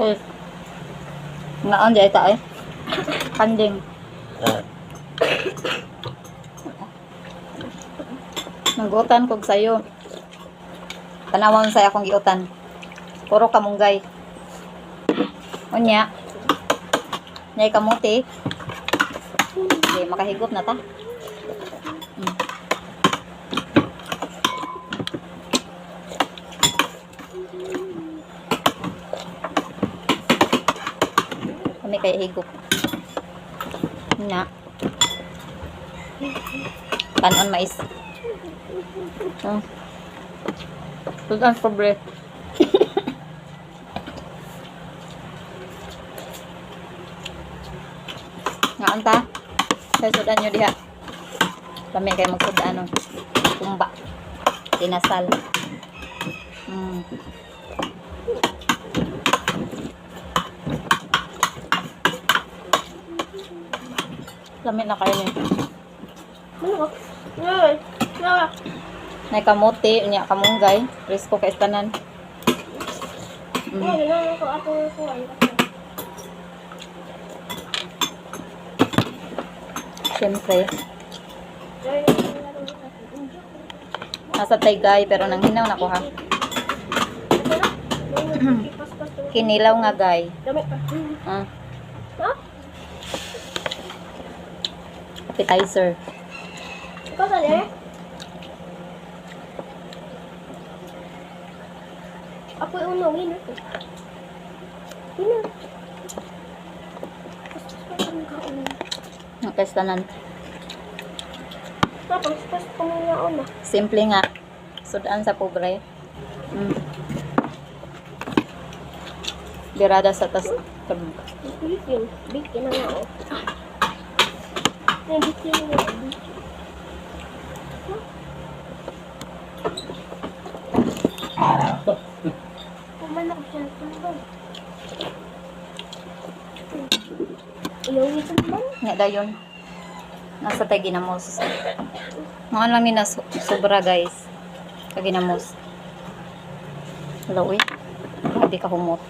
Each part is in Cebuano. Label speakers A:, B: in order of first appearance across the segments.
A: Quiz. Ngaon di ta eh. Kanding. Nanggutan kog sayo. Tanawan sa akong giutan. Puro kamunggay. Unya. Nyay kamuti. Okay, makahigop na ta. Kami kay higop. Na. Kanon mais. Sudan pobre. Nga ta. Sa sudan nyo diha. Kami kay magsudan ano. Kumba. Tinasal. Lami na kayo ni.
B: Ano? Ay, ah.
A: Nay kamote, unya kamunggay, presko kay tanan.
B: Ay, ganun ako ako ako ay.
A: Siyempre, nasa taygay pero nang hinaw na ko ha. Kinilaw nga gay.
B: Dami pa.
A: Ah,
B: Ha?
A: appetizer.
B: Ikaw sa eh? Ako yung uno, winner ko. Winner.
A: Ang tanan.
B: Tapos, pas ko muna una.
A: Simple nga. Sudan sa pobre. Birada sa tas.
B: Bikin. Bikin na nga, oh. Ay, bikin na nga, bikin. Kumanak siya tumbang. Ayaw niya tumbang.
A: Nga dayon. Nasa tay ginamos. Mga lang ni na sobra guys. Kaginamos. Hello, uy. Grabe ka humot.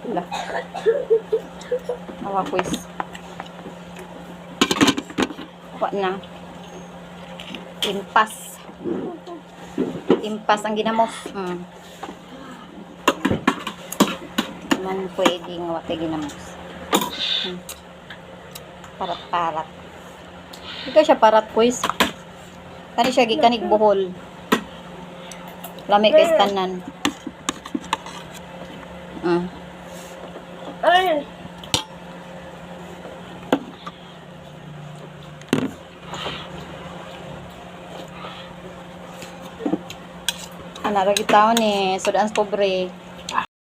A: Wala. Awa quiz. Wa na. Impas. Impas ang ginamos. Man pwedeng wa tay ginamos. Parat-parat. Ikaw siya parat quiz. Kani siya gikanig buhol. Lami kay tanan.
B: Ay!
A: Ana ra gid taon ni sudan sa pobre.